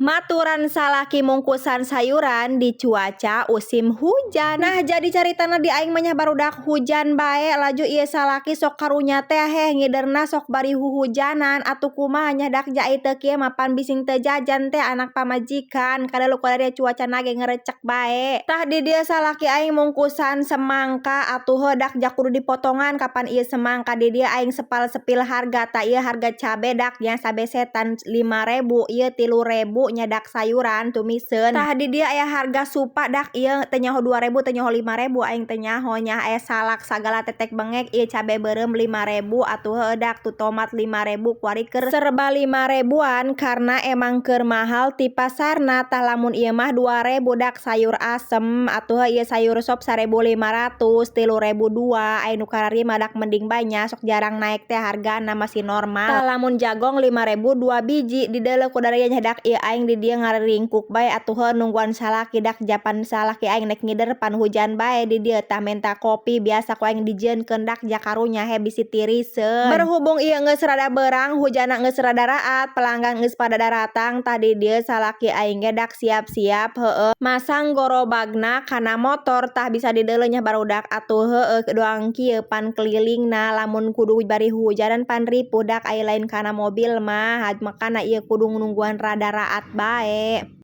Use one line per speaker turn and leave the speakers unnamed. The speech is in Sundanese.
Maturan salaki mungkusan sayuran di cuaca usim hujan. Nah, jadi caritana di aing mah nya, barudak, hujan bae laju ieu salaki sok karunya teh heh ngiderna sok bari huhujanan. Atuh kumaha nya, dak ja ai teu kieu mah pan bising teu jajan teh anak pamajikan, kada ku cuacana ge ngerecek bae. Tah, di dieu salaki aing mungkusan semangka. Atuh heuh, dak ja kudu dipotongan kapan ieu semangka. Di dieu aing sepal sepil harga. Tah, ieu harga cabe, dak nya, sabesetan 5.000, ieu 3.000 nya, dak, sayuran tumiseun. Tah, di dieu aya harga supa, dak, ieu teu nyaho 2.000, teu nyaho 5.000, aing teu nyaho nya. Aya salak sagala, tetek bengek. Ieu cabe beureum 5.000. Atuh heueuh, dak, tu tomat 5.000. Kuari keur serba 5 ribuan karena emang keur mahal ti pasarna. Tah, lamun ieu mah 2.000, dak, sayur asem. Atuh ieu sayur sop 1.500, 3.000 dua. Aya nu kararieu mah, dak, mending bae nya, sok jarang naik teh hargana, masih normal. Tah, lamun jagong 5.000 dua biji. Di deuleu ku daraya nya, dak, ieu aing di dieu ngaringkuk bae. Atuh heuh, nungguan salaki, dak, japan salaki aing nek ngider pan hujan bae di dieu. Tah, menta kopi biasa ku aing dijieunkeun, dak ja, karunya he bisi tiriseun. Berhubung ieu geus rada beurang, hujanna geus rada raat, pelanggan geus pada daratang. Tah, di dieu salaki aing ge, dak, siap-siap heueuh masang gorobagna kana motor. Tah, bisa dideuleu nya, barudak. Atuh heueuh, doang kieu pan kelilingna. Lamun kudu bari hujanan pan ripuh, dak, ai lain kana mobil mah, makana ieu kudu nungguan rada raat bae.